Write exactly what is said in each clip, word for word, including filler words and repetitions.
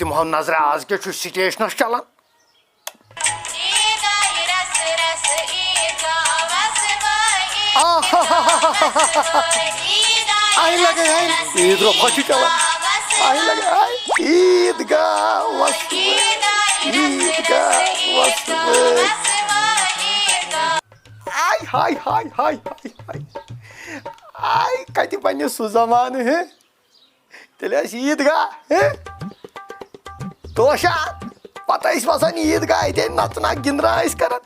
تِم ہاو نظرِ، از کیٛاہ چھُ سٹیشنس چلان۔ عید آیہِ رس رس، عید گاہ وسوٲے، عید گاہ وسوٲے، عید آیہِ آیہِ لگے، آیہِ۔ رس رس، عید رۄخا چھُ چلان۔ عید گاہ وسوٲے، آیہِ لگے، آیہِ۔ عید گاہ وسوٲے، عید گاہ وسوٲے۔ آے، ہاے، ہاے، ہاے، ہاے، ہاے۔ آے، کتہِ بنہِ سُہ زمانہٕ، ہے؟ تیٚلہِ ٲسۍ عیٖدگاہ، ہے؟ توشا، پتہٕ ٲسۍ وسان عیٖدگاہ، اَتہِ نژنا گِنٛدنا ٲسۍ کران۔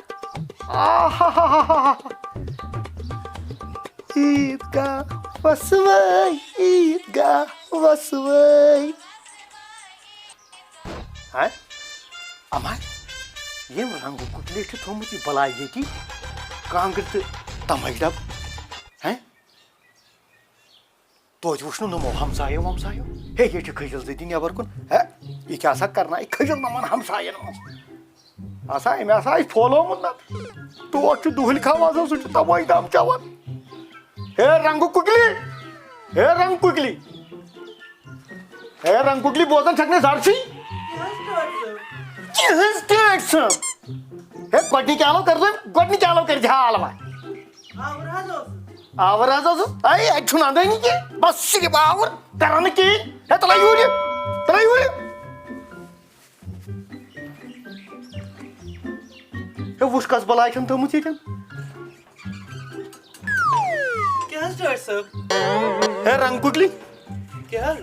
آہاہاہا۔ عیٖدگاہ وسوٲے، عیٖدگاہ وسوٲے۔ ہاے، اما، ییٚمۍ رنٛگہٕ کُکلہِ چھُ تھوٚمُت یہِ بلاے ییٚتی، کانٛگٕر تہٕ تماچہِ ڈبہٕ۔ ہاے، توتہِ وُچھ نہٕ نوٚمو ہمسایو ومسایو۔ ہے، یہِ چھِ کھٔجل زٔدی نٮ۪بر کُن۔ ہے، یہِ کیٛاہ سا کرنایہِ کھٔجل نوٚمن ہمساین منٛز؟ آسا، أمۍ آسا اَسہِ پھولومُت نتہٕ۔ ٹوٹھ چھُ دُہٕلۍ کھاوان آسان، سُہ چھُ تماچہِ ڈبہٕ چٮ۪وان۔ ہے، رنٛگہٕ کُکلی! ہے، رنٛگہٕ کُکلی! ہے، رنٛگہٕ کُکلی، بوزان چھکھ نہٕ زر چھُے؟ کیٛاہ حظ ٹٲٹھ صٲب؟ کیٛاہ حظ ٹٲٹھ صٲب؟ ہے، گۄڈٕنِکۍ آلو کٔرۍ زِ، گۄڈٕنِکۍ آلو کٔرۍ زِ حال وۄنۍ۔ آوُر حظ اوسُس۔ آوُر حظ اوسُس؟ اَے، اَتہِ چھُنہٕ اَندٲنی کینٛہہ۔ بس صرف آوُر، کران نہٕ کِہیٖنۍ۔ ہے، تَلہ یوٗرۍ یہِ، تَلہ یوٗرۍ یہِ۔ ہے، وٕچھ کس بلاے چھَن تھٲومٕژ ییٚتٮ۪ن۔ کیٛاہ حظ ٹٲٹھۍ صٲب؟ ہے، رنٛگ کُکلی۔ کیٛاہ حظ؟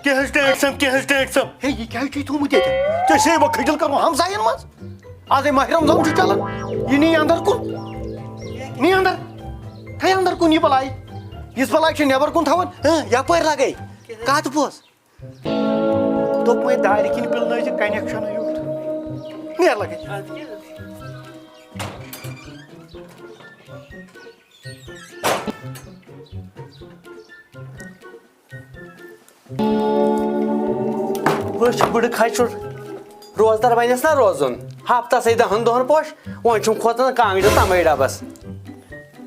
کیٛاہ حظ ٹٲٹھۍ صٲب، کیٛاہ حظ ٹٲٹھۍ صٲب؟ ہے، یہِ کیٛازِ چھُے تھوٚومُت ییٚتٮ۪ن؟ ژےٚ چھے بہٕ کھٔجل کرُن ہمساین منٛز؟ آزے ماہِ رمضان چھُ چلان۔ یہِ نی اندر کُن۔ نی اندر۔ تھٲے اندر کُن یہِ بلاے۔ یِژھ بلاے چھِ نٮ۪بر کُن تھاوان۔ ہہ، یپٲرۍ لگے۔ کتھ بوز۔ دوٚپمَے دارِ کِنۍ پِلنٲوزِ connection یوت۔ نیر لگے۔ وٕچھ بٕڑٕ کھچُر، روزدار بنٮ۪س نا روزُن، ہفتس ہے دہن دۄہن پوش، وۄنۍ چھُم کھوژان کانٛگرِ تمے ڈبس۔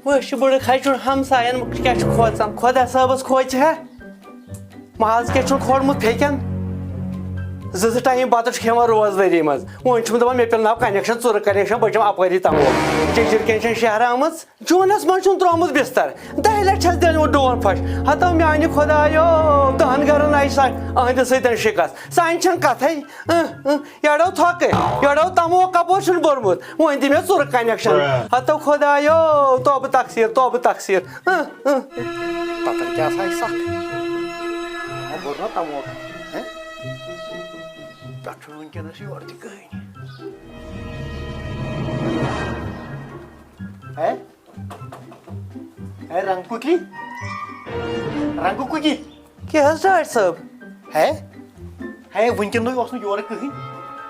وٕچھ بٕڑٕ کھچُر، ہمساین کیٛاہ چھُ کھوژان، خۄدا صٲبس کھوژِ ہا۔ ماز کیٛاہ چھُن کھولمُت پھیٚکٮ۪ن؟ زٕ زٕ ٹایم بتہٕ چھُ کھٮ۪وان روزدٲری منٛز۔ وۄنۍ چھُم دپان مےٚ پیوٚل ناو connection، ژُرٕ connection، بہٕ چھَم اپٲری تموک۔ جٔجِر کِنۍ چھَنہٕ شہرٕ آمٕژ۔ جوٗنس منٛز چھُن ترٛوومُت بستر۔ دَہہِ لٹہِ چھَس دِنمُت ڈون پھش۔ ہتو میانہِ خۄدایو، دہن گرن آیہِ سا أہنٛدِ سۭتۍ شکست۔ سانہِ چھَنہٕ کتھے۔ اۭں، اۭں، یڑو تھۄکہٕ، یڑو تموک کپور چھُن بوٚرمُت۔ وۄنۍ دِ مےٚ ژُرٕ connection۔ ہتو خۄدایو، توبہٕ تقصیر، توبہٕ تقصیر۔ اۭں، اۭں۔ پتر کیٛاہ سا آسہِ سکھ؟ وۄنۍ بوٚر نا تموک۔ ہیں؟ پٮ۪ٹھ چھُنہٕ وٕنکیٚنس یورٕ تہِ کٕہٕنۍ۔ ہے؟ ہے، رنگ کُکی؟ رنگ کُکی؟ کیٛاہ حظ ڈاکٹر صٲب؟ ہے؟ ہے، وٕنکیٚن نٕے اوس نہٕ یورٕ کٕہٕنۍ۔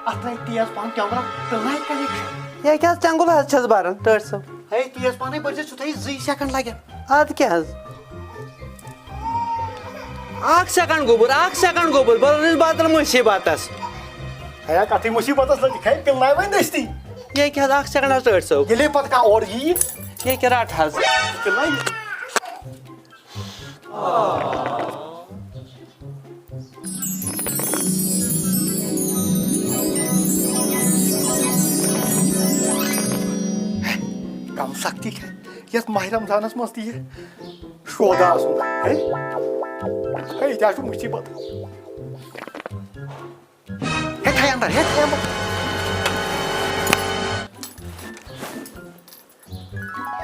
اتھ ترٛایہِ تیز پہن کیمرہ تہٕ نایہِ connection۔ یہِ کیٛاہ حظ ٹٮ۪نٛگُل حظ چھَس بَران ڈاکٹر صٲب؟ ہے، تیز پہنٕے بٔرۍ زِ، سُہ تھٲیِو زٕے second لگن۔ اَدٕ کیٛاہ حظ؟ اکھ second گوٚبُر، اکھ second گوٚبُر، بہٕ روزٕ بدل مُصیٖبتس۔ ہے، کتھٕے مُصیٖبتس لٔجِکھ، ہے، پِلناے وۄنۍ دٔستی۔ یہِ کیٛاہ حظ، اکھ second حظ ڈاکٹر صٲب۔ ییٚلے پتہٕ کانٛہہ اورٕ یِیہِ۔ یہِ کیٛاہ رٹہٕ حظ؟ پِلناے۔ کم سختی چھےٚ یتھ ماہِ رمضانس منٛز تہِ یہِ شودا آسُن۔ ہے، ہے، یہِ تہِ حظ چھُ مُصیٖبت۔ ہے، تھاے اندر، ہے، تھاے اندر۔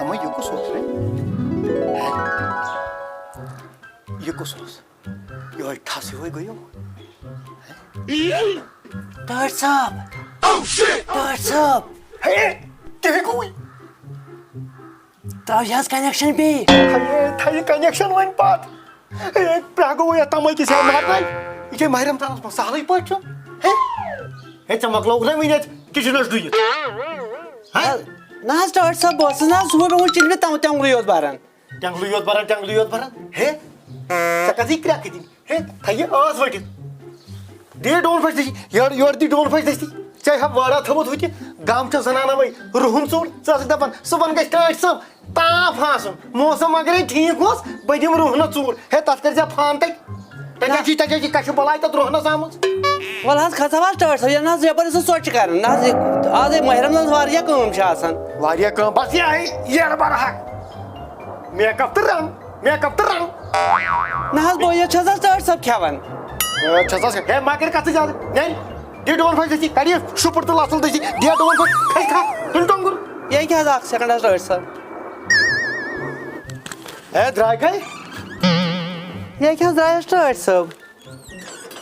اما، یہِ کُس اوس، ہے؟ ہے؟ یہِ کُس اوس؟ یِہوٚے ٹھَس ہیوٗے گٔیو۔ ہے؟ ٹٲٹھۍ صٲب! ٹٲٹھۍ صٲب! ہے، کیٛاہ گوٚوُے؟ ترٛاو یہِ حظ connection بیٚیہِ۔ ہے، تھاو یہِ connection وۄنۍ پتھ۔ ہے، پرٛاہ گوٚو یَتھ تَمٲکِس یا مَرنَے۔ یہِ چھے ماہِ رمضانَس منٛز سہلٕے پٲٹھۍ چھُ۔ ہے، ہے، ژےٚ مۄکلووُکھ نا وٕنہِ اَتہِ kitchenَس ڈُیِتھ؟ ہہ؟ نہ حظ، ٹٲٹھۍ صٲب، بہٕ اوسُس نہ حظ صُبحٲے گوٚمُت چِلہِ مےٚ تَم-، تٮ۪نٛگلٕے یوت بَران۔ تٮ۪نٛگلٕے یوت بَران، تٮ۪نٛگلٕے یوت بَران۔ ہے، ژےٚ کَتھ یہِ کرٛٮ۪کھ دِنۍ؟ ہے، تھَیہِ ٲس ؤٹِتھ۔ دے ڈون پھٔٹۍ دٔستی، یورٕ، یورٕ دی ڈون پھٔٹۍ دٔستی۔ ژےٚ ہا وارا تھٲومٕژ ہُتہِ، گامہٕ چٮ۪و زنانو وَے رُہُن ژوٗر۔ ژٕ ٲسٕکھ دَپان، صُبحن گژھِ ٹٲٹھۍ صٲب تاپھ آسُن۔ موسم اگرے ٹھیٖک اوس، بہٕ دِمہٕ رُہنَس ژوٗر۔ ہے، تَتھ کٔرۍ زِ فان تَتہِ۔ تَتہِ نہ۔ چھِ، تَتہِ چھِ، کَتہِ چھِ بَلاے تَتھ رُہنَس آمٕژ؟ وَلہٕ حظ، کھسو حظ ٹٲٹھۍ صٲب، یَنہٕ حظ یَپٲرۍ سُہ ژۄچہِ کَران۔ نہ حظ، یہِ، آز ہے ماہِ رمضانَس واریاہ کٲم چھِ آسان۔ واریاہ کٲم، بَس یہِ ہے ییر بَرٕ ہا۔ میک اپ تہٕ رَن، میک اپ تہٕ رَن۔ نہ حظ، بہٕ یوت چھَس حظ ٹٲٹھۍ صٲب کھٮ۪وان۔ اے، چھَس حظ، ہے، مہ کٔرِو کَتھٕ زیادٕ۔ نیر، دِ ڈوٗن پھٔلۍ دٔستی، کَڑ یہِ شُپُر تہٕ لَژھُل دٔستی، دِ ڈوٗن پھٔلۍ، کھَسہِ کھا، تُل ٹۄنٛگُر۔ یہِ کیٛاہ حظ، اَکھ سیکنڈ حظ ٹٲٹھۍ صٲب۔ ہے، درٛاے کَے؟ یہِ کیٛاہ حظ درٛایَس ٹٲٹھۍ صٲب؟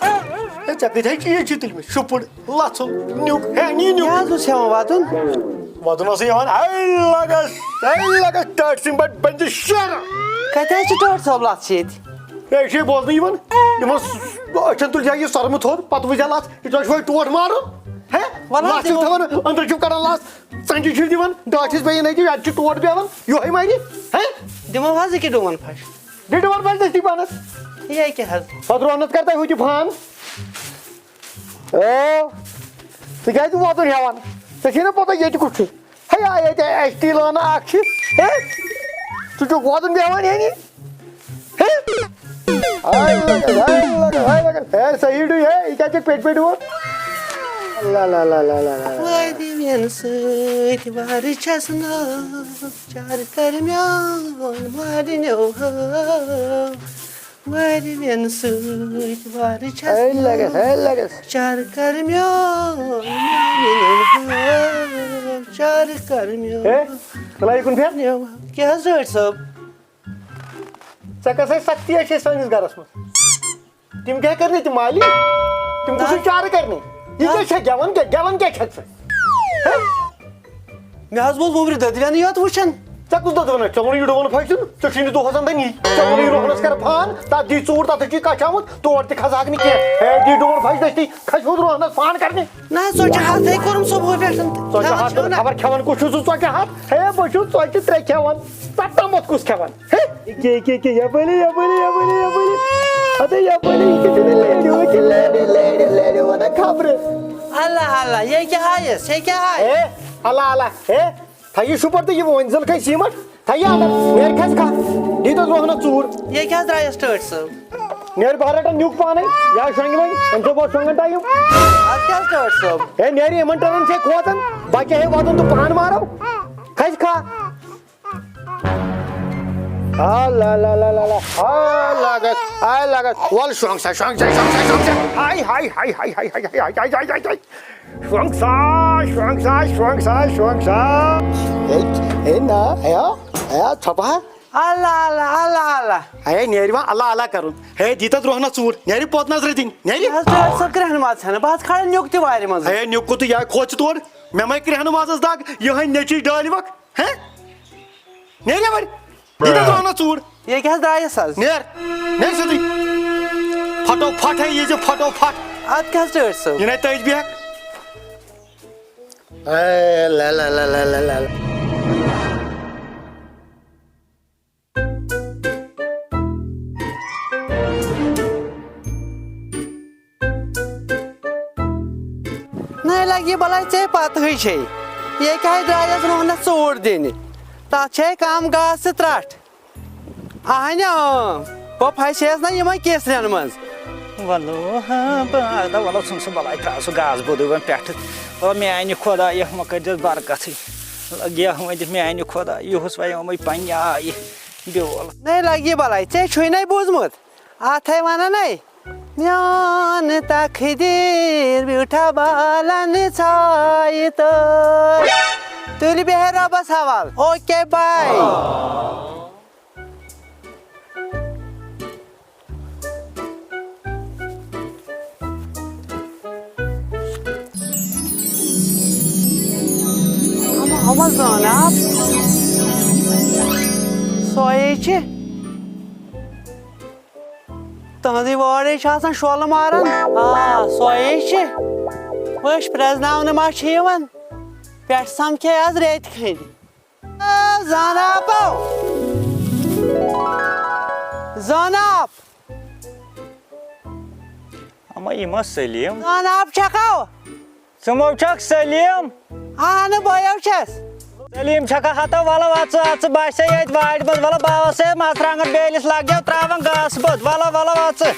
ہے، ژےٚ کۭتیٛاہ چیٖز چھِ تُلمٕتۍ؟ شُپُر، لَژھُل، نیُک، ہے، نی نیُک۔ کیٛاہ حظ اوس ہٮ۪وان وَدُن؟ وَدُن اوسُے ہٮ۪وان، ہے لَگَس، ہے لَگَس، ٹٲٹھۍ سٕنٛدۍ پٲٹھۍ بَنہِ شیر۔ کَتہِ حظ چھِ ٹٲٹھۍ صٲب لَژھ ییٚتہِ؟ ہے، یہِ چھُے بوزنہٕ یِوان، یِمَن س-، أچھَن تُلہِ ہا یہِ سۄرمہٕ تھوٚد، پَتہٕ وٕچھِ ہا لَژھ، یہِ چھُ وۄنۍ ٹوٹھ مارُن۔ ہے، وَلہٕ حظ لَژھ چھِ دِمو۔ تھاوان، أنٛدرٕ چھُ کَڑان لَژھ، ژَنٛجہِ چھِ دِوان، ڈاٹھِس بیٚیہِ نَے دِو، اَتہِ چھِ ٹوٹھ بیٚہوان، یِہوٚے مَرِ۔ ہے؟ دِمو حظ ییٚکیٛاہ ڈوٗن پھَش۔ دِ ڈوٗن پھَش دٔستی پانَس۔ یہِ کیٛاہ حظ؟ پَتہٕ روہنَس کَر تۄہہِ ہُتہِ فان۔ او، ژٕ کیٛازِ وۄدُن ہٮ۪وان؟ ژےٚ چھے نہ پَتہ ییٚتہِ کُس چھُ؟ ہے، آ، ییٚتہِ اَسہِ تی لٲنہٕ اَکھ چھِ۔ ہے، ژٕ چھُکھ وۄدُن بیٚہوان یعنی؟ ہے؟ ہاے لَگَس، ہاے لَگَس، ہاے لَگَس۔ ہے، صحیح ڈُے، ہے، یہِ کیٛاہ چھُکھ پیٚٹہِ پیٚٹہِ وۄنۍ؟ لا، لا، لا۔ وارٮ۪ن سۭتۍ وارٕ چھَس ناو، چار کر میون وارنیو ہاو۔ وارٮ۪ن سۭتۍ وارٕ چھَس ہے لَگَس، ہے لَگَس۔ چار کر میون وارنیو ہاو، چار کر میون ہے، ژٕ لایہِ کُن پھِر۔ وارنیو ہاو۔ کیٛاہ حظ ٹٲٹھۍ صٲب؟ ژےٚ کۄس سختی چھے سٲنِس گَرَس منٛز؟ تِم کیٛاہ کَرنہِ تِم مالی؟ تِم کُس نہ۔ چارٕ کَرنہِ؟ یہِ نہ۔ کیٛاہ چھےٚ گٮ۪وَن کیٛاہ، گٮ۪وَن کیٛاہ چھَکھ ژٕ؟ ہہ؟ مےٚ حظ بوز وُمرِ دٔدوٮ۪نٕے یوت وٕچھان۔ ژےٚ کُس دٔدوَن؟ ژےٚ ووٚنُے یہِ ڈوٗن پھَش دیُن، ژےٚ چھُے نہٕ دۄہَس اَندَر یی۔ ژےٚ ووٚنُے یہِ روہنَس کَر فان، تَتھ دی ژوٗر، تَتھ چھُے کَچھ آمُت، تور تہِ کھسہٕ ہاکھ نہٕ کینٛہہ۔ ہے، دی ڈوٗن پھَش دٔستی، کھسہِ ہیوٚر روہنَس فان کَرنہِ۔ نہ، ژۄچہِ ہَتھ ہے کوٚرُم صُبحٲے پٮ۪ٹھ۔ ژۄچہِ کھٮ۪وان ہَتھ چھِو نہ؟ خبر کھٮ۪وان کُس چھُ سُہ ژۄچہِ ہَتھ؟ ہے، بہٕ چھُس ژۄچہِ ترٛےٚ کھٮ۪وان، ژٕ تامَتھ کُس کھٮ۪وان؟ ہے، یہِ کیٛاہ، یہِ کیٛاہ، یہِ کیٛاہ؟ یَپٲرۍ، یَپٲرۍ، یَپٲرۍ، یَپٲرۍ۔ اَدٕ یَپٲرۍ، یہِ کیٛاہ چھُ نہٕ لیڈِ، ہُہ کیٛاہ لیڈِ، لیڈِ، لیڈِ وَنان خبرٕ۔ اللہ، اللہ، یہِ کیٛاہ آیَس، یہِ کیٛاہ آیَس؟ ہے، اللہ، اللہ، ہے، تھَو یہِ شُپَر تہٕ یہِ وۄنۍ زَن کھَسہِ سیٖمَٹھ، تھَو یہِ اَندَر، نیرِ کھَسہِ کھَ، دی تَس روہنَس ژوٗر۔ یہِ کیٛاہ درٛایَس ٹٲٹھۍ صٲب؟ نیرِ بہٕ رَٹَن نیُک پانَے، یا شۄنٛگہِ وۄنۍ، أمۍ چھُ بہت شۄنٛگَن ٹایم۔ اَدٕ کیٛاہ حظ ٹٲٹھۍ صٲب؟ ہے، نیرِ یِمَن ٹٲرَن چھے کھوژان، بَچہٕ ہے وَدُن تہٕ پان مارو، کھَسہِ کھَ۔ آ، لا، لا، لا، لا، لا۔ آ، لگس، آ، لگس۔ وَل، شۄنٛگ سا، شۄنٛگ سا، شۄنٛگ سا، شۄنٛگ سا۔ ہاے، ہاے، ہاے۔ شۄنٛگ سا، شۄنٛگ سا، شۄنٛگ سا، شۄنٛگ سا۔ ہے، ہے، نا، ہے، ہے، ژھۄپہٕ ہا۔ اللہ، اللہ، اللہ، اللہ۔ ہے، نیرِ وۄنۍ اللہ، اللہ کرُن۔ ہے، دی تَتھ روہنَس ژوٗر۔ نیرِ پوٚت نظرِ دِنۍ۔ نیرِ۔ یہِ حظ چھُ اَتھ سۄ کرٛٮ۪ہنہٕ ماز ژھٮ۪نان۔ بہٕ حظ کھالہٕ نیُک تہِ وارِ منٛزٕے۔ ہے، نیُک کوٚت تہٕ یہِ کھوژِ تور۔ مےٚ ما کرٛٮ۪ہنہٕ مازَس دگ؟ یِہوٚے نیٚچِی ڈٲلۍ وَکھ۔ ہے؟ نیرِ یَپٲرۍ۔ یہِ کَتھ وَنان ژوٗر؟ یہِ کیٛاہ حظ درٛایَس حظ؟ نیر۔ نیر سیوٚدُے۔ پھٹو پھٹ ہے یہِ زِ پھٹو پھٹ۔ اَدٕ کیٛاہ حظ ٹٲٹھۍ صٲب؟ یہِ نَے تٔج بیٚہکھ۔ اے، لا، لا، لا، لا، لا، لا۔ نَے لَگہِ یہِ بَلاے ژےٚ پَتہٕے چھے۔ یہِ کیٛاہ درٛایَس روہنَس ژوٗر دِنہِ؟ تَتھ چھے کَم گاسہٕ ترٛٹھ۔ اَہَنہِ اۭں، بہٕ پھَسییَس نہ یِمَن کیسرٮ۪ن منٛز۔ وَلو ہاں، بہٕ، اَدٕ وَلو ژھٕن سُہ بَلاے، ترٛاو سُہ گاسہٕ بوٚدُے وۄنۍ پٮ۪ٹھٕ۔ وَلہٕ میٛانہِ خۄدایہِ، وۄنۍ کٔرۍزٮ۪س برکتٕے۔ لَگہِ ہا وۄنۍ دِ میٛانہِ خۄدایہِ، یُہُس وَیومَے پنٛنہِ آیہِ بیول۔ نَے لَگہِ یہِ بَلاے، ژےٚ چھُے نَے بوٗزمُت؟ اَتھَے وَنان نَے، میون تقدیٖر بیوٗٹھا بالَن ژھایہِ تہٕ۔ تُلہِ بیٚہہ رۄبَس حوال۔ Okay, bye. اما، اما زاناب۔ سۄے چھِ۔ تہنٛزٕے وٲرے چھِ آسان شۄلہٕ ماران۔ آ، سۄے چھِ۔ پٔژھۍ پرٛزناونہٕ ما چھِ یِوان؟ پٮ۪ٹھ سمکھے آز ریتہِ کھنٛڈِ۔ آ، زاناپو۔ زاناپ۔ اما، یہِ ما سلیٖم؟ زاناپ چھکھو؟ ژٕ مو چھکھ سلیٖم؟ اہنہٕ، بہٕ یو چھَس۔ سلیٖم چھکھا؟ ہتو، وَلہٕ وَژٕ، اَژٕ باسے ییٚتہِ وارِ منٛز، وَلہٕ باوَس ہے مَژرانٛگَن بیلِس لَگیو ترٛاوان گاسہٕ بوٚد، وَلہٕ، وَلہٕ وَژٕ۔